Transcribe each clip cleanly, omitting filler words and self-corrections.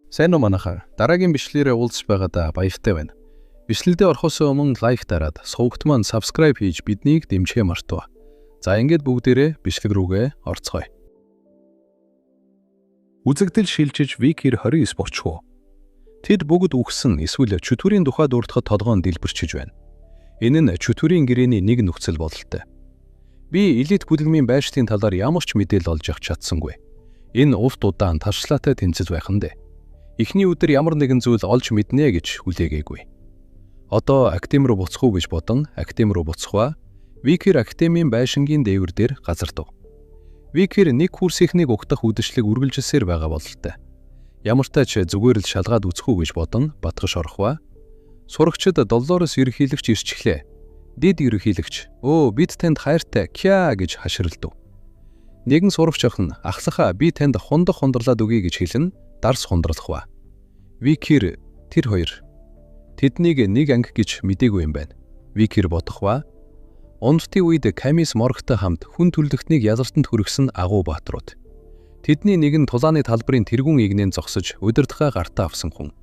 Сайн уу, манайхаа. Дараагийн бичлэгээрээ уулзч байгаадаа баяртай байна. Бичлэгдээ орохоос өмнө like дараад, сувагт маань subscribe хийж биднийг дэмжихээ мартав. За, ингээд бүгдээрээ бичлэг рүүгээ орцгоё. Үзэгдэл шилжиж Викер 29 болчихов. Тэд бүгд үхсэн эсвэл чөтгөрийн тухай дурдахад толгойн дэлбэрчиж байна. Энэ нь чөтгөрийн гэрээний нэг нөхцөл бололтой. Би элит бүлгэмийн байршлын талаар ямар ч мэдээлэл олж авч чадсангүй. Энэ урт удаан таршлаатай тэмцэл байх нь дээ. Эхний өдөр ямар нэгэн зүйл олж мэднэ гэж хүлээгээгүй. Одоо академи руу буцах уу гэж бодон академи руу буцах ба Викер академийн байшингийн дээвэр дээр газардав. Викер нэг курсийнхнийг угтах үдэшлэг үргэлжилсээр байгаа бололтой. Ямартай ч зүгээр л шалгаад үзэх үү гэж бодон батгаш орох ба сурагчид Доллорос ерөнхийлөгч ирчихлээ. "Дэд ерөнхийлөгч, өө, бид танд хайртай кя" гэж хаширалдав. Нэгэн сурагч охин "Ахлахаа, би танд хундах хундарлаад өгье" гэж хэлэн дарс хундарлах ба. Викер тэр хоёр тэднийг нэг анги гэж мдээгүй юм байна. Викер бодох ба Уналтын үед Камис Моргтой хамт хүн төрөлхтнийг ялалтанд хүргэсэн агуу баатрууд. Тэдний нэг нь тулааны талбарын тэргүүн эгнээнд зогсож удирдахаа гартаа авсан хүн.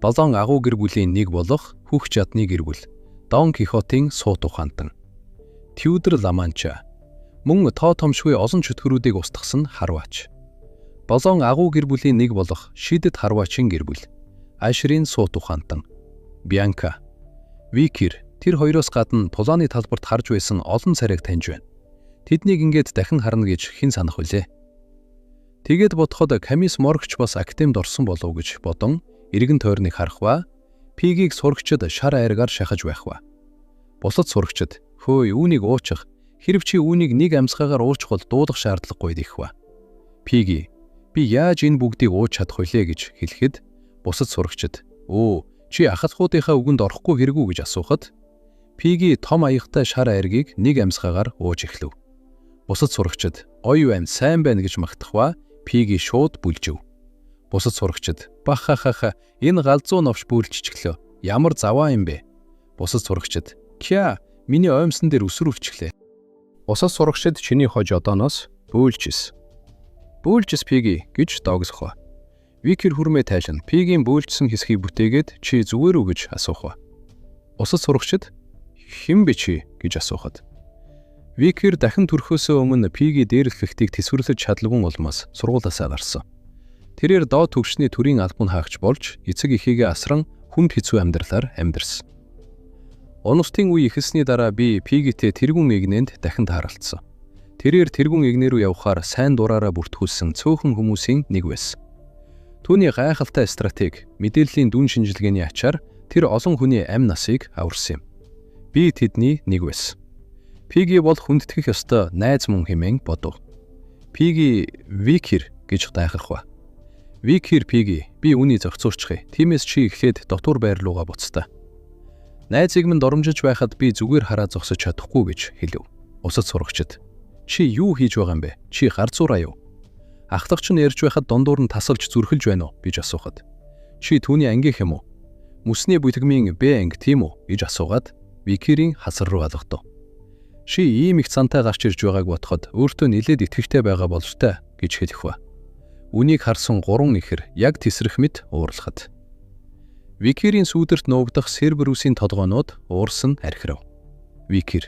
Долоон агуу гэр бүлийн нэг болох хөх жадны гэр бүл. Дон Кихотын суут ухаантан. Тюдор Ламанча. Мөн тоо томшгүй олон чөтгөрүүдийг устгасан харваач. Долоон агуу гэр бүлийн нэг болох Шидэт харваачийн гэр бүл. Ашрын суут ухаантан. Бьянка. Викер тэр хоёроос гадна тулааны талбарт харж байсан олон царайг таньж байна. Тэднийг ингээд дахин харна гэж хэн санах вүлээ? Тэгээд бодоход Камис Моргч бас академид орсон болов гэж бодон эргэн тойрныг харах ба Пигийг сурагчид шар айргаар шахаж байх ба. Бусад сурагчид "Хөөе, үүнийг уучих. Хэрв чи үүнийг нэг амьсгаагаар уучих бол дуулах шаардлагагүй" гэх ба. Пиги "Би яаж энэ бүгдийг ууж чадах вүлээ?" гэж хэлэхэд бусад сурагчид "Өө, чи ахлахуудынхаа үгэнд орохгүй хэрэг үү?" гэж асуухад Пиги том аягтай шар айргийг нэг амьсгаагаар ууж эхлэв. Бусад сурагчид "Гоё байна, сайн байна" гэж магтах ба Пиги шууд бүлжив. Бусад сурагчид "Бахахаха, энэ галзуу новш бүлжчихлөө. Ямар заваа юм бэ?" Бусад сурагчид "Кя, миний оймсон дээр өсрүүлчихлээ." Бусад сурагчид "Чиний хож одооноос бөөлжис. Бөөлжис, Пиги" гэж догсох. Викер хүрмээ тайлан Пигийн бөөлжсөн хэсгийг бүтээгээд "Чи зүгээр үү?" гэж асуух ба. Бусад сурагчид "Хэн бэ чи?" гэж асуухад Викер дахин төрхөөсөө өмнө Пиги дээрлэхтийг тэсвэрлэж чадалгүй улмаас сургуулиасаа гарсан. Тэрээр доод түвшний төрийн албан хаагч болж эцэг эхийгээ асран хүнд хэцүү амьдралаар амьдарсан. Уналтын үе эхэлсний дараа би Пигитэй тэргүүн эгнээнд дахин тааралдсан. Тэрээр тэргүүн эгнээ рүү явхаар сайн дураараа бүртгүүлсэн цөөхөн хүмүүсийн нэг байсан. Түүний гайхалтай стратеги, мэдээллийн дүн шинжилгээний ачаар тэр олон хүний амь насыг аварсан юм. Би тэдний нэг байсан. Пиги бол хүндэтгэх ёстой найз мөн хэмээн бодов. Пиги "Викер" гэж гайхах ба. Викер "Пиги, би үүнийг зохицуулчихъя. Тиймээс чи эхлээд дотуур байр руугаа буцдаа. Найзыг минь доромжиж байхад би зүгээр хараа зогсож чадахгүй" гэж хэлэв. Бусад сурагчид "Чи юу хийж байгаа юм бэ? Чи гарзуураа юу? Ахлагч нь ярьж байхад дундуур нь тасалж зүрхэлж байна уу?" гэж асуухад "Чи түүний ангийнх юм уу? Мөсний бүлгэмийн Б анги, тийм үү?" гэж асуугаад Викерийн хасар руу алгадав. "Чи ийм их цантай гарч ирж байгааг бодоход өөртөө нилээд итгэвтэй байгаа бололтой" гэж хэлэх ба. Үнийг харсан гурван ихэр яг тесрэх мэт уурлахад Викерийн сүүдэрт нуугдах Серберусийн толгойнууд уурсан архирав. Викер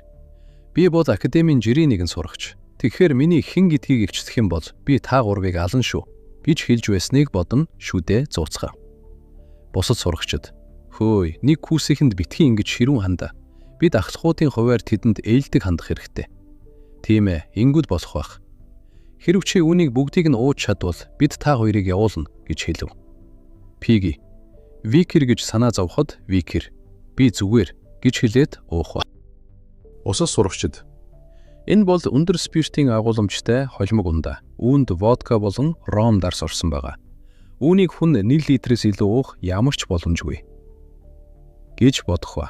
"Би бол академийн жирийн нэгэн сурагч. Тэгэхээр миний хэн гэдгийг илчлэх юм бол би та гурвыг ална шүү" гэж хэлж байсныг бодон шүдээ зууцгаав. Бусад сурагчид "Хөөе, нэг курсийнхэнд битгий ингэж ширүүн хандаа. Бид ахлахуудын хувиар тэдэнд ээлдэг хандах хэрэгтэй. Тийм ээ, ингүүд болох байх. Хэрв чи үүнийг бүгдийг нь ууж чадвал бид та хоёрыг явуулна" гэж хэлв. Пиги "Викер" гэж санаа зовход Викер "Би зүгээр" гэж хэлээд уух ба. Бусад сурагчид "Энэ бол өндөр спиртийн агуулмжтай холимог ундаа. Үүнд водка болон ром дарс орсон байгаа. Үүнийг хүн 1 литрээс илүү уух ямар ч боломжгүй" гэж бодох ба.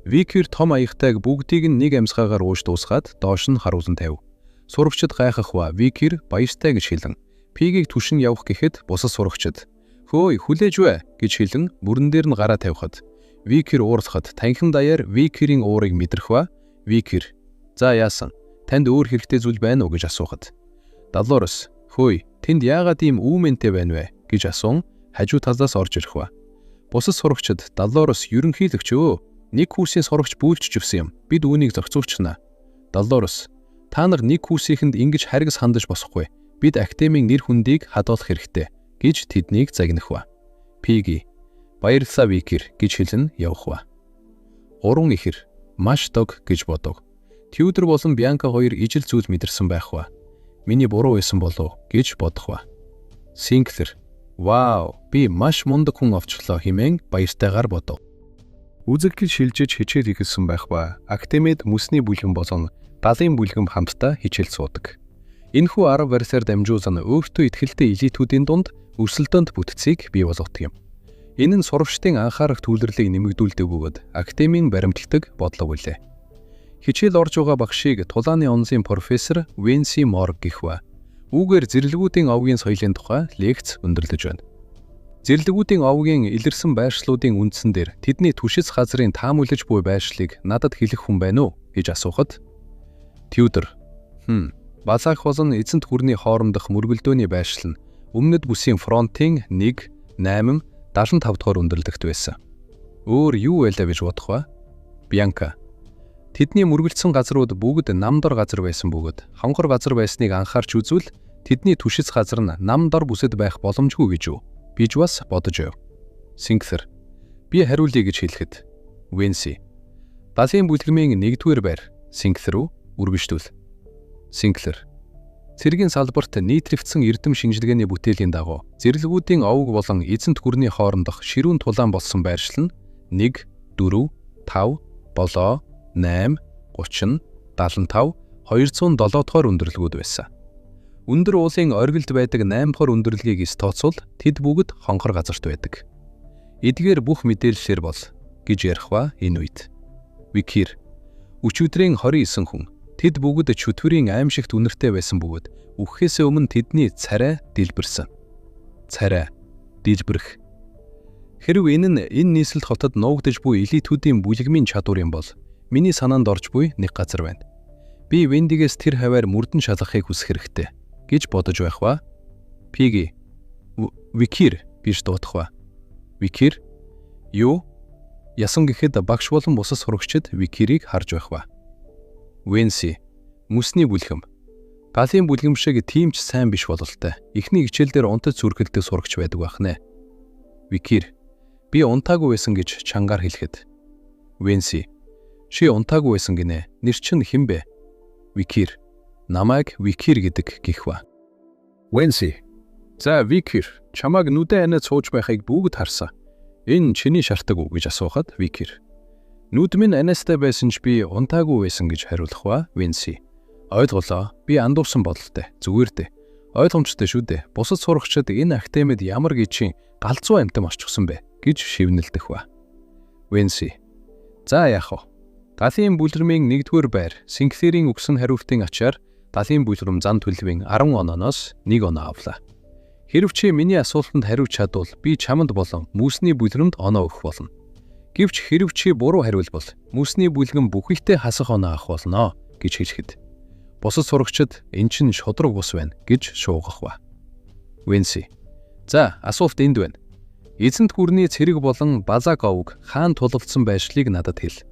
Викер том аягтайг бүгдийг нь нэг амьсгаагаар ууж дуусгаад доош нь харуулан тавив. Сурагчид гайхах ба Викер "Баяртай" гэж хэлэн Пигийг түшин явах гэхэд бусад сурагчид "Хөөе, хүлээж бай" гэж хэлэн мөрөн дээр нь гараа тавихад Викер уурлахад танхим даяар Викерийн уурыг мэдрэх ба Викер "За, яасан? Танд өөр хэрэгтэй зүйл байна уу?" гэж асуухад Долорес "Хөөе, тэнд яагаад ийм үүмэнтэй байна вэ?" гэж асуун. хажуу талаас орж ирэх ба. Бусад сурагчид Долорес ерөнхийлөгч өө нэг курсын сурагч бүүлжиж өгсөн юм. Бид үүнийг зохицуулчихна. Долорес та нар нэг курсийнхэнд ингэж харгас хандаж босохгүй. Бид академийн нэр хүндийг хадгалах хэрэгтэй гэж тэднийг загнах ба. Пиги баярлалаа Викер гэж хэлэн явах ба. Гурван ихэр маш дог гэж бодов. Тюдор болон Бьянка хоёр ижил зүйл мэдэрсэн байх ба. Миний буруу байсан болов гэж бодох ба. Синклер "Вау, би маш мундаг хүн авчлаа" хэмээн баяртайгаар бодов. Үзэгдэл шилжиж хичээл эхэлсэн байх ба. Академид мөсний бүлгэн болон галын бүлгэм хамтдаа хичээл суудаг. Энэхүү арга барилаар дамжуулан өөртөө итгэлтэй элитүүдийн дунд өрсөлдөөнд бүтцийг бий болгодог юм. Энэ нь сурагчдын анхаарах төвлөрлийг нэмэгдүүлдэг бөгөөд академийн баримталдаг бодлого билээ. Хичээл орж байгаа багшийг тулааны онолын профессор Венси Морг гэх ба. Үүгээр зэрлэгүүдийн овгийн соёлын тухай лекц өндөрлөж байна. Зэрлэгүүдийн овгийн илэрсэн байршлуудын үндсэн дээр тэдний түшиц газрын таамаглаж буй байршлыг надад хэлэх хүн байна уу гэж асуухад Тюдор Балаах болон эзэнт гүрний хоорондох мөргөлдөөний байршил нь өмнөд бүсийн фронтын 1, 8, 75 дугаар өндөрлөгт байсан. Өөр юу байлаа гэж бодох вэ? Бьянка Тэдний мөргөлдсөн газрууд бүгд нам дор газар байсан бөгөөд хонгор газар байсныг анхаарч үзвэл тэдний түшиц газар нь нам дор бүсэд байх боломжгүй гэж үү? Биж бас бодож байв. Синклер би хариулъя гэж хэлэхэд Венси Далын бүлгэмийн 1-р байр Синклер үү үргэлжлүүл. Синклер Цэргийн салбарт нийтрэгдсэн эрдэм шинжилгээний бүтээлийн дагуу зэрлэгүүдийн овг болон эзэнт гүрний хоорондох ширүүн тулаан болсон байршил нь 1, 4, 5, 7, 8, 30, 75, 207 дугаар өндөрлөгүүд байсан. Өндөр уулын оргилд байдаг 8 дугаар өндөрлөгийг эс тооцвол тэд бүгд хонхор газарт байдаг. Эдгээр бүх мэдээллээр бол гэж ярих ба энэ үед. Викир өчигдрийн 29 хүн тэд бүгд чөтгөрийн аимшигт үнэртэй байсан бөгөөд үхэхээс өмнө тэдний царай дэлбэрсэн. Царай дэлбэрэх. Хэрв энэ нь энэ нийслэл хотод нуугдаж буй элитүүдийн бүлэгмийн чадвар юм бол миний санаанд орж буй нэг газар байна. Би Вендигээс тэр хаваар мөрдөн шалгахыг хүсэх хэрэгтэй гэж бодож байх ба. Пиги Викир гэж дуудах ба. Викир юу? Ясан гэхэд багш болон бусад сурагчид Викирийг харж байх ба. Венси мөсний бүлхэм. Галын бүлгэм шиг тийм ч сайн биш бололтой. Эхний хичээл дээр унтаж зүрхэлдэг сурагч байдаг байх нэ. Викир би унтаагүй байсан гэж чангаар хэлэхэд Венси чи унтаагүй байсан гинэ. Нэр чинь хэн бэ? Викир. Намайг Викир гэдэг гэх ба. Венси. За Викир, чамайг нүдэн аниад сууж байхыг бүгд харсан. Энэ чиний шартаг уу гэж асуухад Викир. Нүд минь аниастай байсан ч би унтаагүй байсан гэж хариулах ба Венси. Ойлголоо. Би андуурсан бодолтой. Зүгээр дээ. Ойлгомжтой шүү дээ. Бусад сурагчид энэ академид ямар гिचийн галзуу амьтан орчихсон бэ гэж шивнэлдэх ба. Венси. За яах вэ? Галын бүлрмийн 1-р байр Синклерийн өгсөн хариултын ачаар галын бүлрэм зан төлөвийн 10 онооноос 1 оноо авлаа. Хэрв чи миний асуултанд хариуж чадвал би чамд болон мөсний бүлрэмд оноо өгөх болно. Гэвч хэрв чи буруу хариулбал мөсний бүлгэм бүхэлдээ хасах оноо авах болно гэж хэлэхэд бусад сурагчид эн чинь шудраг бус байна гэж шуугах ба. Венси. За асуулт энд байна. Эзэнт гүрний цэрэг болон Балак овг хаан тулалдсан байршлыг надад хэл.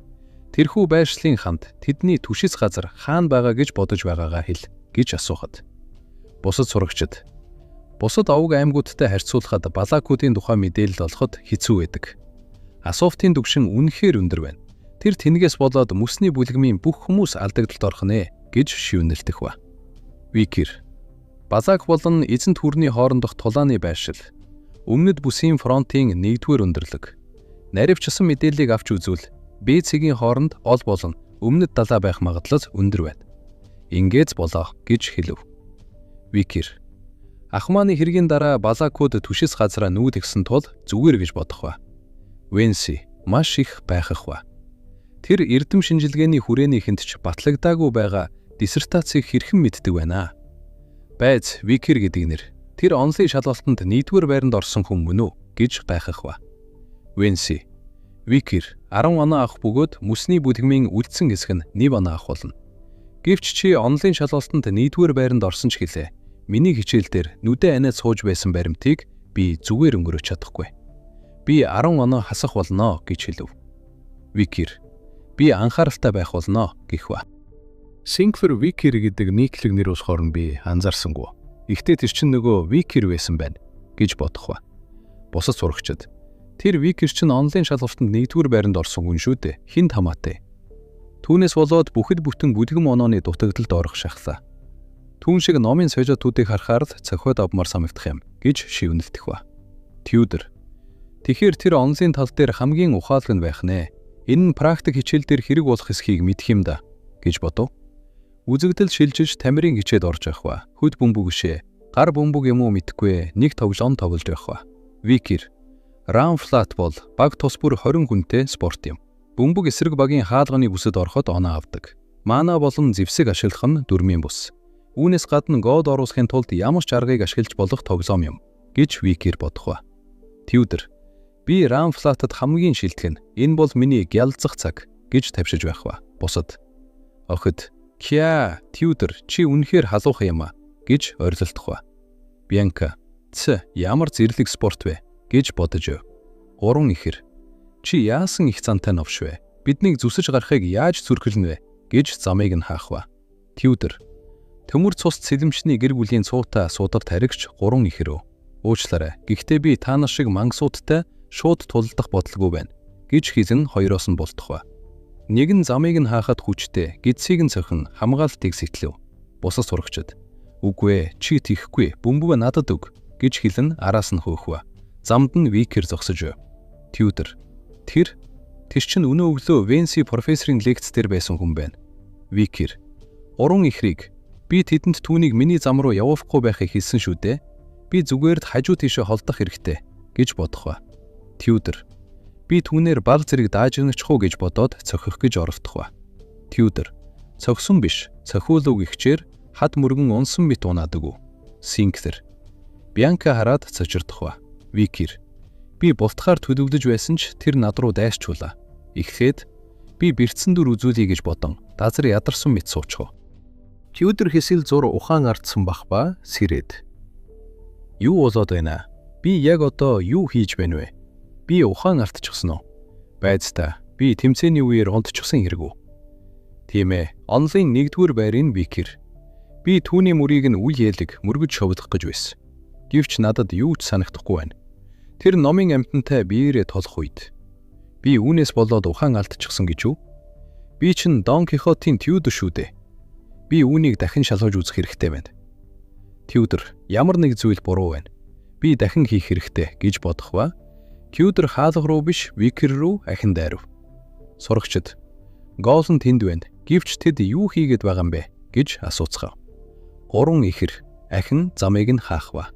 Тэрхүү байршлын хамт тэдний түшиц газар хаана байгаа гэж бодож байгаагаа хэл гэж асуухад бусад сурагчид бусад овг аймагуудтай харьцуулахад Балакуудын тухай мэдээлэл олоход хэцүү байдаг. Асуултын түвшин үнэхээр өндөр байна. Тэр тэнгээс болоод мөсний бүлгэмийн бүх хүмүүс алдагдлалд орох нэ гэж шивнэлдэх ба. Викир Балак болон эзэнт хүрний хоорондох тулааны байршил. Өмнөд бүсийн фронтын 1-р өндөрлөг. Наривчсан мэдээллийг авч үзвэл Б цэгийн хооронд ол болон өмнөд далай байх магадлал өндөр байна. Ингээд болоо гэж хэлв. Викир Ахмааны хэргийн дараа Балакууд түшис газраа нүүдгсэн тул зүгээр гэж бодох ба. Венси маш их байхах ба. Тэр эрдэм шинжилгээний хүрээнийхэнд ч батлагдаагүй байгаа диссертацийг хэрхэн мэддэг байна. Байз Викер гэдэг нэр тэр онлын шалгалтанд 1-р байранд орсон хүн мөн үү гэж гайхах ба. Венси Викер 10 оноо авах бөгөөд мөсний бүлгмийн үлдсэн хэсэг нь 1 оноо авах болно. Гэвч чи онлын шалгалтанд 1-р байранд орсон ч гэлээ. Миний хичээл дээр нүдэн аниад сууж байсан баримтыг Би зүгээр өнгөрөөж чадахгүй. Би 10 оноо хасах болно гэж хэлв. Викер би анхааралтай байх болно гэх ба. Синклер Викер гэдэг нийтлэг нэр болохоор нь би анзаарсангүй. Ихтэй тэр чинь нөгөө Викер байсан байна гэж бодох ба. Бусад сурагчид тэр Викер чинь онлайн шалгалтанд нэгдүгээр байранд орсон хүн шүү дээ. Хинт хамаатай. Түүнээс болоод бүхэд бүтэн бүдгэн онооны дутагдалд орох шахлаа. Түүн шиг номын сожотуудыг харахаар л цохиод авмаар санагдах юм гэж шивнэлдэх ба. Тюдор тэгэхээр тэр онлын тал дээр хамгийн ухаалаг нь байх нэ. Энэ нь практик хичээл дээр хэрэг болох эсхийг мэдэх юм да гэж бодов. Үзэгдэл шилжиж тамирын хичээд орж явах ба. Хөд бөмбөг бишээ. Гар бөмбөг юм уу мэдэхгүй нэг тоглоом тоглож явах ба. Викер Ран флат бол баг тус бүр 20 хүнтэй спорт юм. Бөмбөг эсрэг багийн хаалганы бүсэд ороход оноо авдаг. Мана болон зэвсэг ашиглах нь дүрмийн бус. Үүнээс гадна гол оруулахын тулд ямар ч аргыг ашиглаж болох тоглоом юм гэж Викер бодох ба. Тюдор би Ран флатад хамгийн шилдэг нь. Энэ бол миний гялзах цаг гэж тавшиж байх ба. Бусад охид "Кя, Тюдор чи үнэхээр халуухан юм а" гэж орилолдох ба. Бьянка "Ц, ямар зэрлэг спорт вэ?" гэж бодож өв. Гурван ихэр "Чи яасан их зантай новш вэ? Биднийг зүсэж гарахыг яаж зүрхэлнэ вэ?" гэж замыг нь хаах ба. Тюдор төмөр цус цэлэмчний гэр бүлийн цуутай асуудал таригч гурван ихэр өө. Уучлаарай. Гэхдээ би та нар шиг мангасуудтай шууд тулалдах бодлого байна гэж хэлэн хоёроос нь болтох ба. Нэг нь замыг нь хаахад хүчтэй, гидсийг нь цохин хамгаалтыг сэтлэв. Бусад сурагчид "Үгүй ээ, чи тийхгүй, бөмбөгөө надад өг" гэж хэлэн араас нь хөөх ба. Замд нь Викер зогсож байв. Тюдор тэр чинь өнөө өглөө Венси профессорын лекц дээр байсан хүн байна. Викер гурван ихрийг би тэдэнд түүнийг миний зам руу явуулахгүй байхыг хэлсэн шүү дээ. Би зүгээр л хажуу тийшээ холдох хэрэгтэй гэж бодох ба. Тюдор би түүнээр баг зэрэг даажигначих уу гэж бодоод цохих гэж оролдох ба. Тюдор цогсон биш, цохиулуу гихчээр хад мөргөн унсан мэт унаад өгөв. Синклер Бьянка хараад цочирдох ба. Викер би бултахаар төлөвлөж байсан ч тэр над руу дайрчуулаа. Эхлээд би бэртсэн дүр үзүүлье гэж бодон дазар ядарсан мэт суучихв. Тюдор хэсэл зур ухаан ардсан бах ба сэрээд "Юу болоод байна? Би яг одоо юу хийж байна вэ? Би ухаан алдчихсан уу? Байз та, би тэмцээний үеэр унтчихсан хэрэг үү?" Тийм ээ, онлын нэгдүгээр байрын Викер. Би түүний мөрийг нь үл ялэг мөргөж шовдох гэж байсан. Гэвч надад юу ч санагдахгүй байна. Тэр номын амьтантай биеэрээ толох үед би үүнээс болоод ухаан алдчихсан гэж үү? Би чинь Дон Кихотын Тюдор шүү дээ. Би үүнийг дахин шалгаж үзэх хэрэгтэй байна. Тюдор ямар нэг зүйл буруу байна. Би дахин хийх хэрэгтэй гэж бодох ба. Тюдор хаалга руу биш Викер рүү ахин дайрав. Сурагчид "Гол нь тэнд байна. Гэвч тэд юу хийгээд байгаа юм бэ?" гэж асууцгаав. Гурван ихэр ахин замыг нь хаах ба.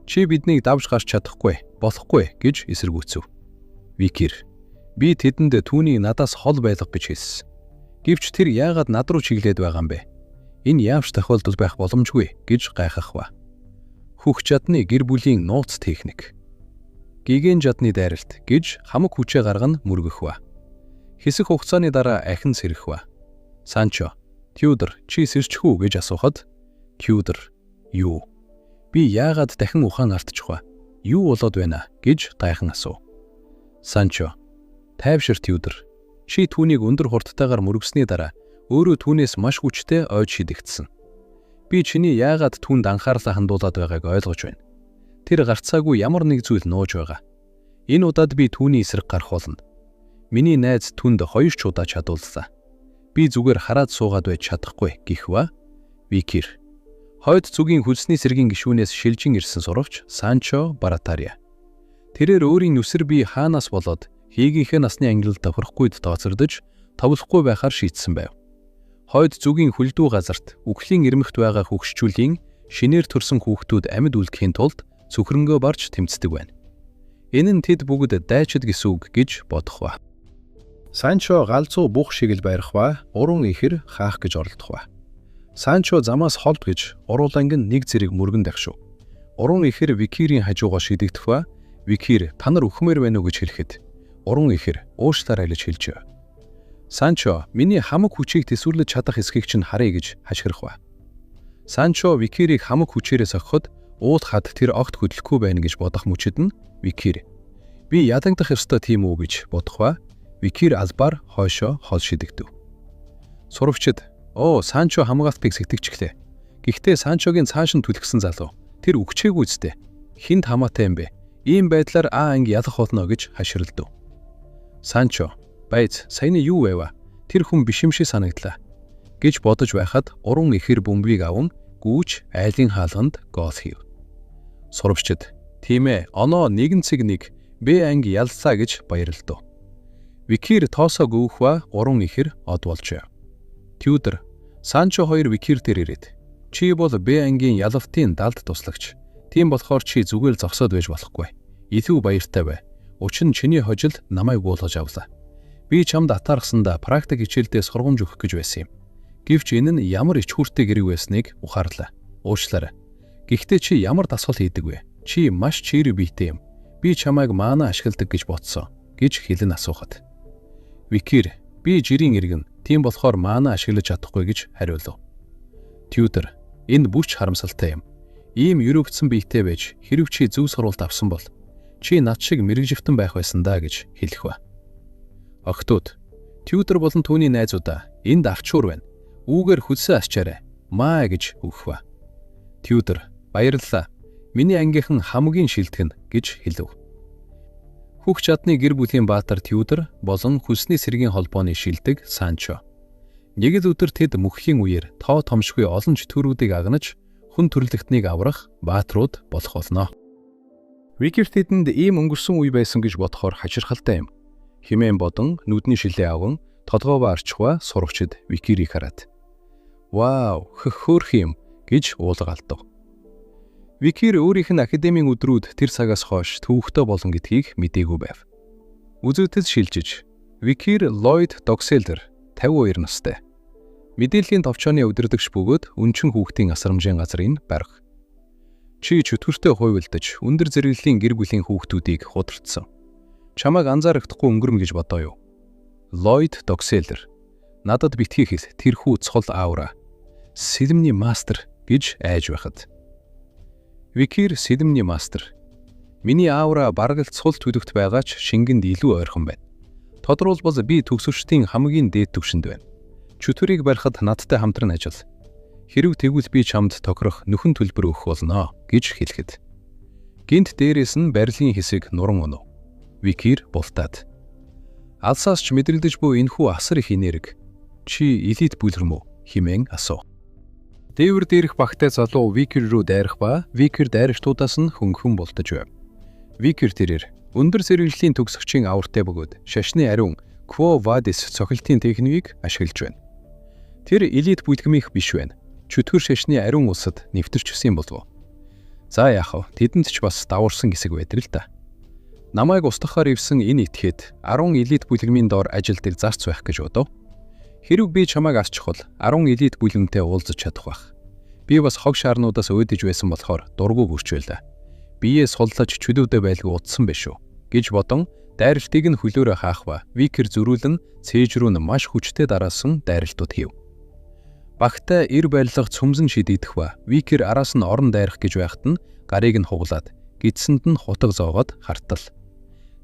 "Чи биднийг давж гарч чадахгүй, болохгүй" гэж эсэргүүцэв. Викер би тэдэнд түүнийг надаас хол байлга гэж хэлсэн. Гэвч тэр яагаад над руу чиглээд байгаа юм бэ? Энэ яавч тохиолдол байх боломжгүй гэж гайхах ба. Хөх жадны гэр бүлийн нууц техник. Гигэн жадны дайралт гэж хамаг хүчээ гарган мөргөх ба. Хэсэг хугацааны дараа ахин сэрэх ба. Санчо "Тюдор чи сэрчих үү?" гэж асуухад Тюдор "Юу? Би яагаад дахин ухаан алдчих вэ? Юу болоод байна?" гэж гайхан асуув. Санчо "Тайвшир Тюдор. Чи түүнийг өндөр хурдтайгаар мөргөсний дараа өөрөө түүнээс маш хүчтэй ойж шидэгдсэн. Би чиний яагаад түүнд анхаарлаа хандуулад байгааг ойлгож байна. Тэр гарцаагүй ямар нэг зүйл нууж байгаа. Энэ удаад би түүний эсрэг гарах болно. Миний найз түнд хоёр ч удаа чадууллаа. Би зүгээр хараад суугаад байж чадахгүй" гэх ба. Викер хойд зүгийн хөлсний сэргийн гишүүнээс шилжин ирсэн сурагч Санчо Баратариа. Тэрээр өөрийн нүсэр бие хаанаас болоод хийгийнхээ насны ангилалд тохирохгүйд тооцогдож товлохгүй байхаар шийдсэн байв. Хойд зүгийн хөлдүү газарт үхлийн ирмэгт байгаа хөгшчүүлийн шинээр төрсэн хүүхдүүд амьд үлдэхийн тулд цөхрөнгөө барж тэмцдэг байна. Энэ нь тэд бүгд дайчид гэсэн үг гэж бодох ба. Санчо галзуу бух шиг л байрах ба уран ихэр хаах гэж оролдох ба. Санчо замаас холд гэж урууланг нь нэг зэрэг мөргөн дагшив. Уран ихэр Викирийн хажуугаа шидэгдэх ба Викир "Та нар үхмээр байна уу?" гэж хэлэхэд уран ихэр уушлаарай гэж хэлжээ. Санчо миний хамаг хүчийг тэсвэрлэж чадах эсхийг чинь харъя гэж хашгирах ба. Санчо Викирийг хамаг хүчээрээ сохиход Уул хад тэр огт хөдлөхгүй байна гэж бодох мөчид нь Викир. Би ядагдах ёстой тийм үү гэж бодох ба Викир албаар хойшоо хол шидэгдэв. Сурвчид "Оо, Санчо хамгаалтыг сэтгэжглээ. Гэхдээ Санчогийн цааш нь түлхсэн залуу тэр үгчээгүй зү. Хинт хамаатай юм бэ? Ийм байдлаар А анги ялах болно" гэж хаширалдав. Санчо "Байз, саяны юу байва? Тэр хүн биш юм шиг санагдлаа" гэж бодож байхад уран ихэр бөмбөгийг аван гүүж айлын хаалганд гол хийв. Сурвчид "Тийм ээ, оноо 1-1 Б анги яллаа" гэж баярлалдав. Викир тоосоо гүйх ба гурван ихэр од болжээ. Тюдор Санчо хоёр Викир дээр ирээд "Чи бол Б ангийн ялалтын далд туслагч. Тийм болохоор чи зүгээр л зогсоод байж болохгүй. Илүү баяртай бай. Учир нь чиний хожил намайг буулгаж авлаа. Би чамд атаархсандаа практик хичээлдээ сургамж өгөх гэж байсан юм. Гэвч энэ нь ямар ичхүүртэй гэрэг байсныг ухаарлаа. Уучлаарай. Гэхдээ чи ямар дасгал хийдэг вэ? Чи маш чирэг биетэй юм. Би чамайг маана ашигладаг гэж бодсон" гэж хэлэн асуухад. Викир "Би жирийн иргэн. Тийм болохоор маана ашиглаж чадахгүй" гэж хариулав. Тюдор "Энэ бүр ч харамсалтай юм. Ийм ерөөгдсөн биетэй байж хэрэв чи зөв сургалт авсан бол чи над шиг мэргэживтэн байх байсан даа" гэж хэлэх ба. Охидууд Тюдор болон түүний найзуудаа "Энд авчуур байна. Үүгээр хөлсөө асчаарай. Маа" гэж өгөх ба. Тюдор "Баярлалаа. Миний ангийнхан хамгийн шилдэг нь" гэж хэлв. Хөх чадны гэр бүлийн баатар Тюдор болон хөлсний сэргийн холбооны шилдэг Санчо. Нэг л өдөр тэд мөхлийн үеэр тоо томшгүй олон чөтгөрүүдийг агнаж хүн төрөлхтнийг аврах баатрууд болох болно. Викир тэдэнд ийм өнгөрсөн үе байсан гэж бодохоор хачирхалтай юм хэмээн бодон нүдний шилээ аван толгоогоо арчих ба сурагчид Викирийг хараад "Вау, хөөрхөн юм" гэж уулга алдав. Викир өөрийнх нь академийн өдрүүд тэр цагаас хойш төвөгтэй болно гэдгийг мдээгүй байв. Үзэгдэд шилжиж Викир Ллойд Догселер 52 настай. Мэдээллийн товчооны удирдагч бөгөөд өнчин хүүхдийн асрамжийн газрын барих. Чи чөтгөртэй хуйвалдаж өндөр зэрэглэлийн гэр бүлийн хүүхдүүдийг худалдсан. Чамайг анзаарагдахгүй өнгөрнө гэж бодоо юу? Ллойд Догселер "Надад битгий хэл, тэрхүү цол аура. Сэлэмний мастер" гэж айж байхад. Викир "Сэлэмний мастер. Миний аура бараг л цул төлөвт байгаа ч шингэнд илүү ойрхон байна. Тодорхойлбол би төгсөгчдийн хамгийн дээд түвшинд байна. Чөтгөрийг барихад надтай хамтран ажил. Хэрэв тэгвэл би чамд тохирох нөхөн төлбөр өгөх болно" гэж хэлэхэд. Гэнэт дээрээс нь барилгын хэсэг нуран унав. Викир бултаад. Алсаас ч мэдрэгдэж буй энэхүү асар их энерги. "Чи элит бүлгэм үү?" хэмээн асуув. Дээвэр дээрх багтай залуу Викер рүү дайрах ба Викер дайрагчдуудаас нь хөнгөн бултаж байв. Викер тэрээр өндөр зэрэглэлийн төгсөгчийн авартай бөгөөд шашны ариун Quo Vadis цохилтын техникийг ашиглаж байна. Тэр элит бүлгэмийнх биш байна. Чөтгөр шашны ариун улсад нэвтэрчихсэн болов уу? За яах вэ? Тэдэнд ч бас даварсан хэсэг байдаг л да. Намайг устгахаар ирсэн энэ этгээд 10 элит бүлгэмийн доор ажилдаг зарц байх гэж бодов. Хэрэв би чамайг асчихвал 10 элит бүлгэмтэй уулзаж чадах байх. Би бас хог шаарнуудаас уйдаж байсан болохоор дургүй гөрч байлаа. Биеэ суллаж чөлөөдөө байлгүй удсан биш үү гэж бодон дайралтыг нь хөлөөрөө хаах ба Викер зөрүүлэн цээж рүү нь маш хүчтэй дараалсан дайралтууд хийв. Багтай эр барилга цөмзөн шидэгдэх ба Викер араас нь орон дайрах гэж байхад нь гарыг нь хуглаад гэдсэнд нь хутга зоогоод хартал.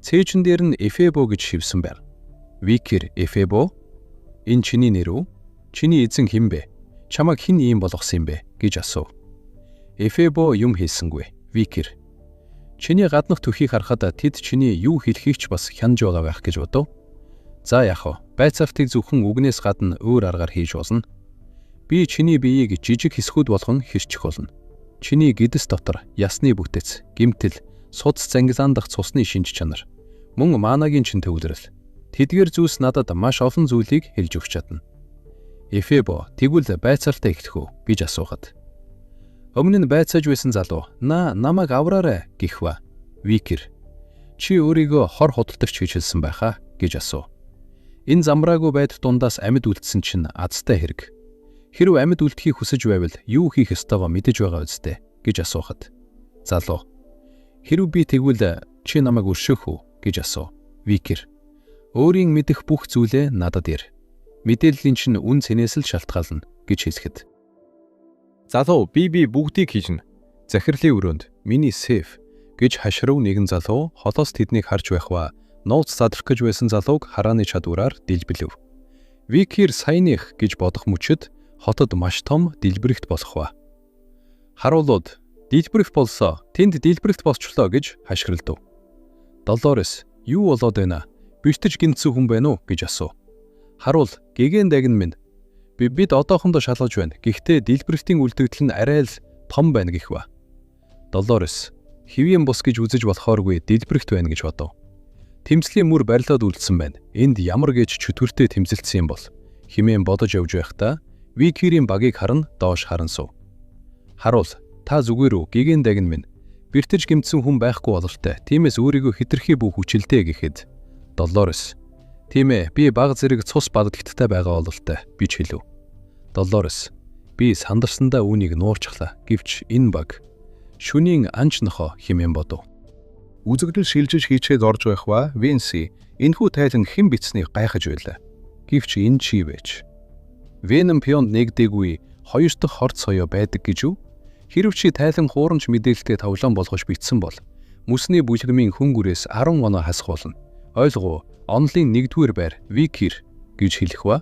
Цээжин дээр нь Эфебо гэж шивсэн байв. Викер "Эфебо, энэ чиний нэр үү? Чиний эзэн хэн бэ? Чамайг хэн ийм болгосон юм бэ?" гэж асуув. Эфебо юм хэлсэнгүй. Викер "Чиний гаднах түүхийг харахад тэд чиний юу хэлэхийг ч бас хянаж байгаа байх гэж бодов. За яах вэ? Байцаалтыг зөвхөн үгнээс гадна өөр аргаар хийж болно. Би чиний биеийг жижиг хэсгүүд болгон хэрчих болно. Чиний гэдэс дотор ясны бүтэц, гэмтэл, судас зангилаан дах цусны шинж чанар, мөн манагийн чин төвлөрөл. Тэдгээр зүйлс надад маш олон зүйлийг хэлж өгч чадна." Эфебо "Тэгвэл байцаалтаа эхлэх үү?" гэж асуухад. Өмнө нь байцааж байсан залуу "На намайг авраарай" гэх ба. Викер "Чи өөрийгөө хор худалдагч гэж хэлсэн байх аа?" гэж асуув. Энэ замраагүй байдал дундаас амьд үлдсэн чинь азтай хэрэг. Хэрэв амьд үлдэхийг хүсэж байвал юу хийх ёстойгоо мэдэж байгаа биз дээ гэж асуухад. Залуу "Хэрэв би тэгвэл чи намайг өршөөх үү?" гэж асуув. Викер "Өөрийн мэдэх бүх зүйлээ надад ярь. Мэдээллийн чинь үнэ цэнээс л шалтгаална" гэж хэлэхэд. Залуу би бүгдийг хийжнэ. Захирлын өрөөнд миний сейф гэж хашрав нэгэн залуу холоос тэднийг харж байх ба нууц задрах гэж байсан залууг харааны чадвараар дэлбэлэв. Викер саяных гэж бодох мөчид хотод маш том дэлбэрэгт болох ба. Харуулууд дэлбэрэх болсоо, тэнд дэлбэрэгт болчлоо гэж хашгиралдав. Долорес юу болоод байна? Бэртэж гинтсэн хүн байна уу гэж асуув. Харуул гэгэн дагн минь. Бид одоохондоо шалгаж байна. Гэхдээ дэлбэрэгтийн үлдэгдэл нь арай л том байна гэх ба. Долорес хэвийн бус гэж үзэж болохооргүй дэлбэрэгт байна гэж бодов. Тэмцлийн мөр барилаад үлдсэн байна. Энд ямар гэж чөтгөртэй тэмцэлдсэн юм бол химээн бодож явж байхдаа Викерийн багийг харан доош харан сув. Харуул та зүгээр үү гэгэн дагн минь. Бэртэж гэмтсэн хүн байхгүй бололтой. Тиймээс өөрийгөө хитрхи бүх хүчилдэ гэхэд Долорес тийм ээ би баг зэрэг цус бадагттай байгаа бололтой би ч хэлв. Долорес би сандарсандаа үүнийг нуурчглаа. Гэвч энэ баг шүнийн анч нохоо химээн бодов. Үзэгдэл шилжиж хийчээд орж байх ба Винси энэхүү тайлан хэн бичснийг гайхаж байлаа. Гэвч энэ чи байж. Веном Пионд нэгдээгүй хоёр дахь хорт соёо байдаг гэж үү? Хэрв чи тайлан хуурамч мэдээлэлтэй тоглоом болгож бичсэн бол мөсний бүлгэмийн хүн гүрээс 10 оноо хасах болно. Ойлгов уу? Онолын 1-р байр Викер гэж хэлэх ба.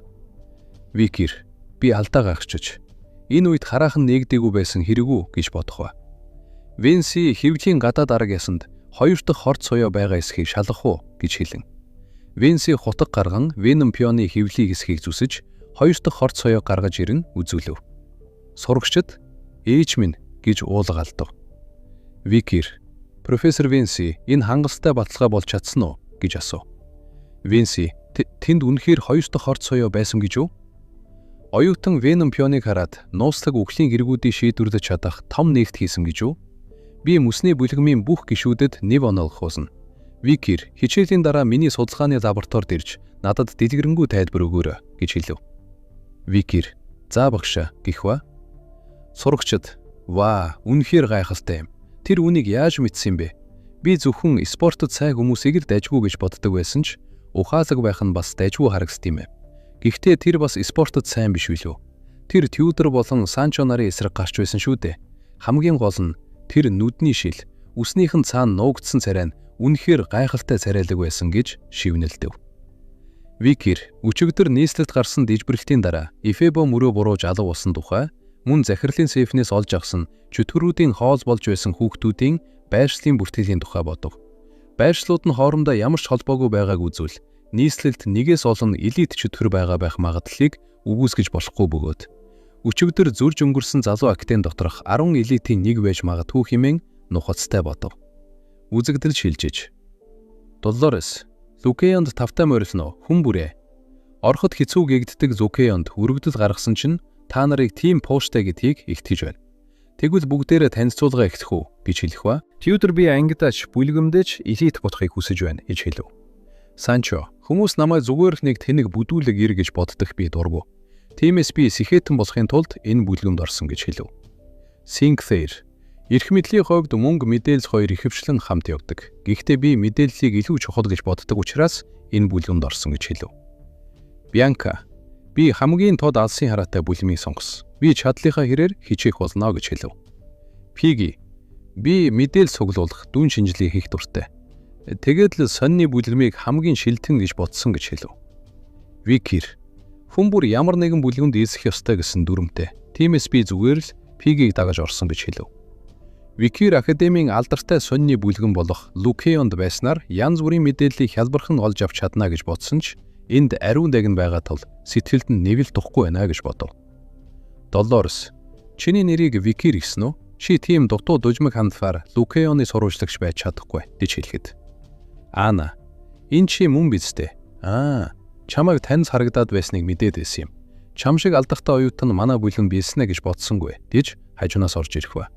Викер би алдаа гаргачих. Энэ үед хараахан нэгдээгүй байсан хэрэг үү гэж бодох ба. Винси хэвлийн гадаад арга ясанд хоёр дахь хорт соёо байгаа эсхийг шалгах уу гэж хэлэн. Винси хутга гарган Веном Пионы хэвлийг эсхийг зүсэж хоёр дахь хорт соёо гаргаж ирэн үзүүлэв. Сурагчид ээж минь гэж уулга алдав. Викер профессор Винси энэ хангалттай баталгаа болж чадсан уу гэж асуув. Винси тэнд үнэхээр хоёр дахь хорт соёо байсан гэж үү? Оюутан Веном Пионыг хараад нууцлаг үхлийн эргүүдийг шийдвэрлэж чадах том нээлт хийсэн гэж үү? Би мөсний бүлгэмийн бүх гишүүдэд нэв оноолох болно. Викер хичээлийн дараа миний судалгааны лабораторид ирж надад дэлгэрэнгүй тайлбар өгөөрэй гэж хэлв. Викер за багшаа гэх ба. Сурагчид ваа үнэхээр гайхалтай юм. Тэр үнийг яаж мэдсэн юм бэ? Би зөвхөн спортод сайн хүмүүсийг л дажгүй гэж боддог байсан ч ухаалаг байх нь бас дажгүй харагдсан юм. Гэхдээ тэр бас спортод сайн биш билүү? Тэр Тюдор болон Санчо нарын эсрэг гарч байсан шүү дээ. Хамгийн гол нь тэр нүдний шил, үснийх нь цаана нуугдсан царай нь үнэхээр гайхалтай царайлаг байсан гэж шивнэлдэв. Викер өчигдөр нийслэлд гарсан дижбэрлэлтийн дараа Эфебо мөрөө бурууж алга болсон тухай мөн захирлын сейфнээс олж авсан чөтгөрүүдийн хоол болж байсан хүүхдүүдийн байршлын бүртгэлийн тухай бодов. Байршлууд нь хоорондоо ямар ч холбоогүй байгааг үзвэл нийслэлд нэгээс олон элит чөтгөр байгаа байх магадлалыг үгүйсгэж болохгүй бөгөөд өчигдөр зурж өнгөрсөн залуу актен доторх 10 элитийн нэг байж магадгүй хэмээн нухацтай бодов. Үзэгдэл шилжиж. Долорес Лукеонд тавтай морилно хүн бүрээ. Ороход хэцүү гэгддэг Лукеонд өргөдөл гаргасан чинь та нарыг тийм пууштай гэдгийг итгэж байна. Тэгвэл бүгдээрээ танилцуулга эхлэх үү гэж хэлэх ба. Тюдор би ангидаач бүлгэмдэж элит болохыг хүсэж байна гэж хэлв. Санчо хүмүүс намайг зүгээр л нэг тэнэг бүдүүлэг ир гэж боддог би дургу. Тиймээс би сэхэтэн болохын тулд энэ бүлгэмд орсон гэж хэлв. Синклэр эрх мэдлийн хувьд мөнгө мэдээлэл хоёр ихэвчлэн хамт явдаг. Гэхдээ би мэдээллийг илүү чухал гэж боддог учраас энэ бүлгэмд орсон гэж хэлв. Бьянка би хамгийн тод алсын хараатай бүлмийг сонгосон. Би чадлынхаа хэрээр хичээх болно гэж хэлв. Пиги би мэдээлэл цуглуулах, дүн шинжилгээ хийх дуртай. Тэгээд л сонины бүлгэмийг хамгийн шилтэн гэж бодсон гэж хэлв. Викер хүн бүр ямар нэгэн бүлгэмд ийсэх ёстой гэсэн дүрмтэй. Тиймээс би зүгээр л Пигийг дагаж орсон гэж хэлв. Викер академийн алдартай сонины бүлгэн болох Лукеонд байснаар янз бүрийн мэдээллийг хялбархан олж авч чадна гэж бодсон ч энд ариун дагн байгаа тул сэтгэлд нь нэвэл тухгүй байна гэж бодов. Долорес чиний нэрийг Викер гэсэн үү? Чи тийм дутуу дужмаг хандфаар Лукеоны сурвалжлагч байж чадахгүй гэж хэлэхэд. Ана энэ чи мөн биз дээ? Аа чамайг танд харагдаад байсныг мэдээд байсан юм. Чам шиг алдартай оюутан манай бүлэнд биелснэ гэж бодсонгүй гэж хажуунаас орж ирэх ба.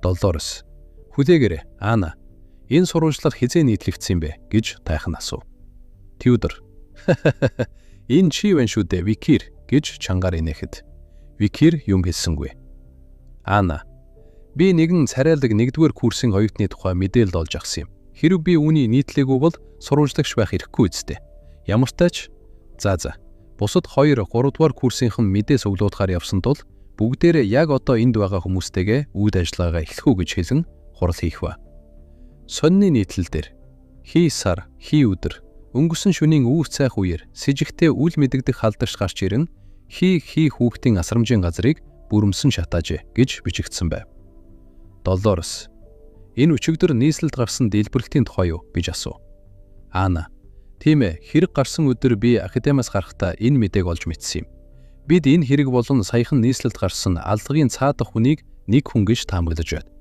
Долорес хүлээгээрэй Ана энэ сурвалжлага хэзээ нийтлэгдсэн юм бэ гэж тайхан асуув. Тюдор энэ чи байна шүү дээ Викер гэж чангаар инээхэд. Викер юм хэлсэнгүй. Ана би нэгэн царайлаг 1-р курсын оюутны тухай мэдээлэл олж авсан юм. Хэрв би үүний нийтлээгүй бол сурвалжлагч байх эрхгүй үсттэй. Ямар ч тач за бусад 2 3 дугаар курсынхан мэдээ цуглуулахаар явсан тул Бүгдээрээ яг одоо энд байгаа хүмүүстэйгээ үйл ажиллагаагаа эхлэх үү гэж хэлэн хурал хийх ба. Сонины нийтлэл дээр хий сар, хий өдөр өнгөрсөн шөнийн үүр цайх үеэр сэжигтэй үл мэдэгдэх халдагч гарч ирэн хий хий хүүхдийн асрамжийн газрыг бүрэмсэн шатаажээ гэж бичигдсэн байв. Долорес энэ өчигдөр нийслэлд гарсан дэлбэрэлтийн тухай юу гэж асуув. Ана тийм ээ, хэрэг гарсан өдөр би академиас гарахдаа энэ мэдээг олж мэдсэн юм. Бид энэ хэрэг болон саяхан нийслэлд гарсан аллагын цаадах хүнийг нэг хүн гэж таамаглаж байна.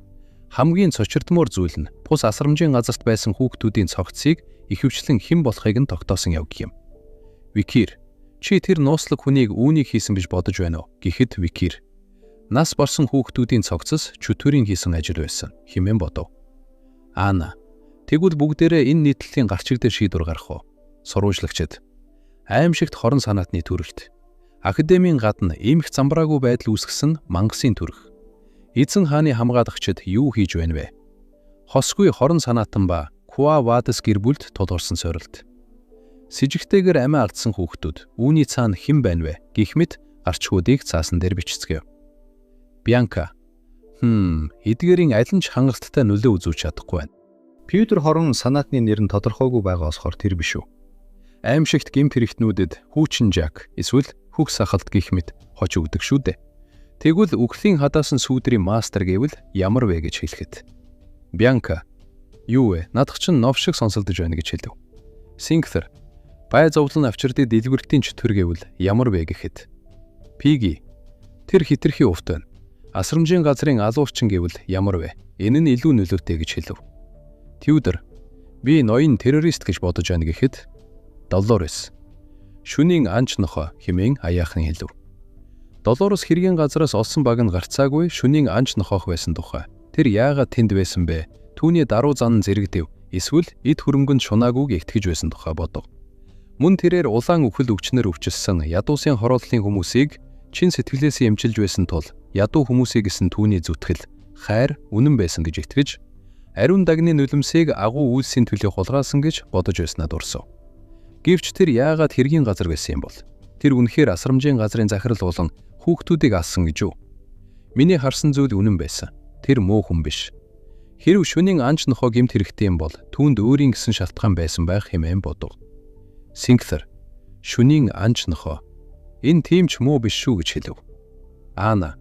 Хамгийн цочирдмоор зүйл нь пус асрамжийн газарт байсан хүүхдүүдийн цогцыг ихэвчлэн хэн болохыг нь тогтоосон явдал юм. Викир чи тэр нууцлаг хүнийг үүнийг хийсэн гэж бодож байна уу гэхэд Викир нас барсан хүүхдүүдийн цогцос чөтгөрийн хийсэн ажил байсан хэмээн бодов. Ана тэгвэл бүгдээрээ энэ нийтлэлийн гарчиг дээр шийдвэр гаргах уу? Сурвалжлагчид аимшигт хорон санаатны төрөлт. Академийн гадна эмх замбраагүй байдал үүсгэсэн мангасын төрх. Эзэн хааны хамгаалагчид юу хийж байна вэ? Хосгүй хорон санаатан ба Куа Вадас гэр бүлд тулгарсан сорилт. Сэжигтэйгээр амиа алдсан хүүхдүүд үүний цаана хэн байна вэ гэх мэт гарчгуудыг цаасан дээр бичцгээв. Бьянка эдгээрийн аль нь ч хангалттай нөлөө үзүүлж чадахгүй байна. Пютер хорон санаатны нэр нь тодорхойгүй байгаа болохоор тэр биш үү? Аимшигт гэмт хэрэгтнүүдэд хүүчин жак эсвэл хөх сахалт гэх мэт хоч өгдөг шүү дээ. Тэгвэл үхлийн хадаасан сүүдрийн мастер гэвэл ямар вэ гэж хэлэхэд. Бьянка юу вэ? Надах чинь нов шиг сонсолдож байна гэж хэлв. Синклер бай зовлон авчирдыг дэлгүртийн чөтгөр гэвэл ямар вэ гэхэд. Пиги тэр хитрхи увт байна. Асрамжийн газрын алуурчин гэвэл ямар вэ? Энэ нь илүү нөлөөтэй гэж хэлв. Тюдор би ноён террорист гэж бодож байна гэхэд Долорес шөнийн анч нохой хэмээн аяахан хэлв. Долорес хэргийн газраас олсон баг нь гарцаагүй шөнийн анч нохоох байсан тухай. Тэр яагаад тэнд байсан бэ? Түүний даруй зан нь зэрэгдэв. Эсвэл эд хөрөнгөнд шунаагүйг итгэж байсан тухай бодов. Мөн тэрээр улаан үхэл өвчнөр өвчлөсөн ядуусын хорооллын хүмүүсийг чин сэтгэлээсээ эмчилж байсан тул ядуу хүмүүсийг гэсэн түүний зүтгэл хайр үнэн байсан гэж итгэж ариун дагны нулимсыг агуу үйлсийн төлөө хулгаалсан гэж бодож байснаа дурсав. Гэвч тэр яагаад хэргийн газар байсан юм бол? Тэр үнэхээр асрамжийн газрын захирал болон хүүхдүүдийг алсан гэж үү? Миний харсан зүйл үнэн байсан. Тэр муу хүн биш. Хэрв шөнийн анч нохоо гэмт хэрэгтэй юм бол түүнд өөрийн гэсэн шалтгаан байсан байх хэмээн бодов. Синклер шөнийн анч нохоо энэ тийм ч муу биш шүү гэж хэлв. Ана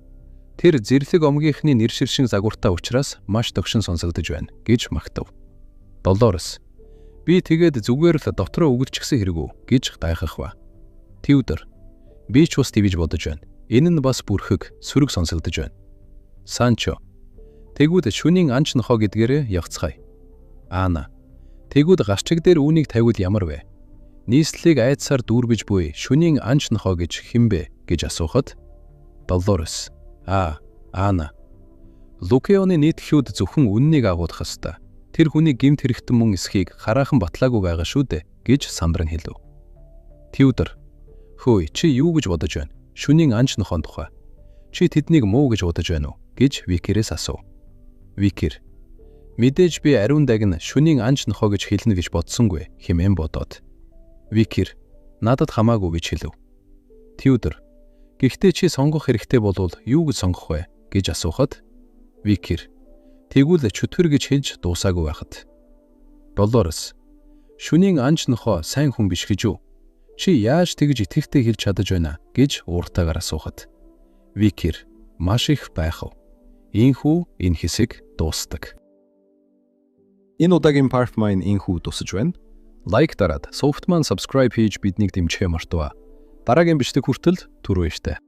тэр зэрлэг омгийнхны нэр ширшин загвартай учраас маш догшин сонсогдож байна гэж магтав. Долорес би тэгээд зүгээр л дотроо өгөлчихсэн хэрэг үү гэж гайхах ба. Тюдор би ч бас тэгж бодож байна. Энэ нь бас бүрхэг сөрөг сонсогдож байна. Санчо тэгвэл шөнийн анч нохоо гэдгээрээ явцгаая. Ана тэгвэл гарчиг дээр үүнийг тавиул ямар вэ? Нийслэлийг айдсаар дүүргэж буй шөнийн анч нохоо гэж хэн бэ гэж асуухад Долорес Ана Лукеоны нийтлэлүүд зөвхөн үннийг агуулах ёстой. Тэр хүний гэмт хэрэгтэн мөн эсхийг хараахан батлаагүй байгаа шүү дээ гэж сандран хэлв. Тюдор хөөе чи юу гэж бодож байна? Шөнийн анч нохоон тухай. Чи тэднийг муу гэж бодож байна уу гэж Викерээс асуув. Викер мэдээж би ариун дагна шөнийн анч нохоо гэж хэлнэ гэж бодсонгүй хэмээн бодоод. Викер надад хамаагүй гэж хэлв. Тюдор гэхдээ чи сонгох хэрэгтэй болвол юу гэж сонгох вэ гэж асуухад Викер тэгвэл чөтгөр гэж хэлж дуусаагүй байхад. Долорес шөнийн анч нохоо сайн хүн биш гэж үү? Чи яаж тэгж итгэвтэй хэлж чадаж байна гэж ууртайгаар асуухад Викер маш их байхав. Ийхүү энэ хэсэг дуустдаг. Энэ удаагийн part маань ийхүү дуусаж байна. Лайк дараад, софтман subscribe хийж биднийг дэмжихээ мартаваа. Дараагийн бичлэг хүртэл түр баяртай.